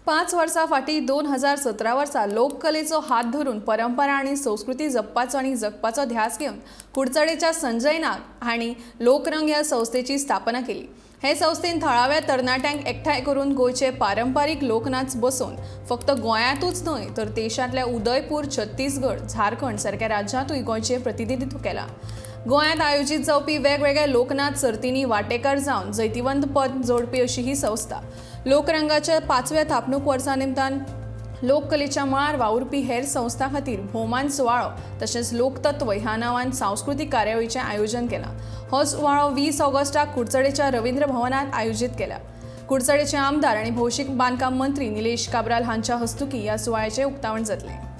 5 वर्सां फाटीं 2017 वर्सा लोककलेचो हात धरून परंपरा आनी संस्कृती जपपाचो आनी जगपाचो ध्यास घेवन कुडचडेच्या संजय नाग हांणी लोकरंग ह्या संस्थेची स्थापना केली. हे संस्थेन थळाव्या तरणाट्यांक एकठांय करून गोंयचे पारंपारीक लोकनाच बसोवन फक्त गोंयांतूच न्हय तर देशांतल्या उदयपूर, छत्तीसगड, झारखंड सारक्या राज्यांतूय गोंयचें प्रतिनिधित्व केलां. गोंयांत आयोजीत जावपी वेगवेगळ्या लोकनाच सर्तींनी वांटेकार जावन जैतिवंत पद जोडपी अशी ही संस्था. लोकरंगाच्या पांचव्या थापणूक वर्सा निमतान लोककलेच्या मळार वावुरपी हेर संस्थां खातीर भोवमान सुवाळो तशेंच लोकतत्व ह्या नांवान सांस्कृतीक कार्यावळीचें आयोजन केलां. हो सुवाळो 20 ऑगस्टाक कुडचडेच्या रवींद्र भवनांत आयोजीत केला. कुडचडेचे आमदार आनी भौशीक बांदकाम मंत्री निलेश काब्राल हांच्या हस्तुकीं ह्या सुवाळ्याचें उक्तावण जातलें.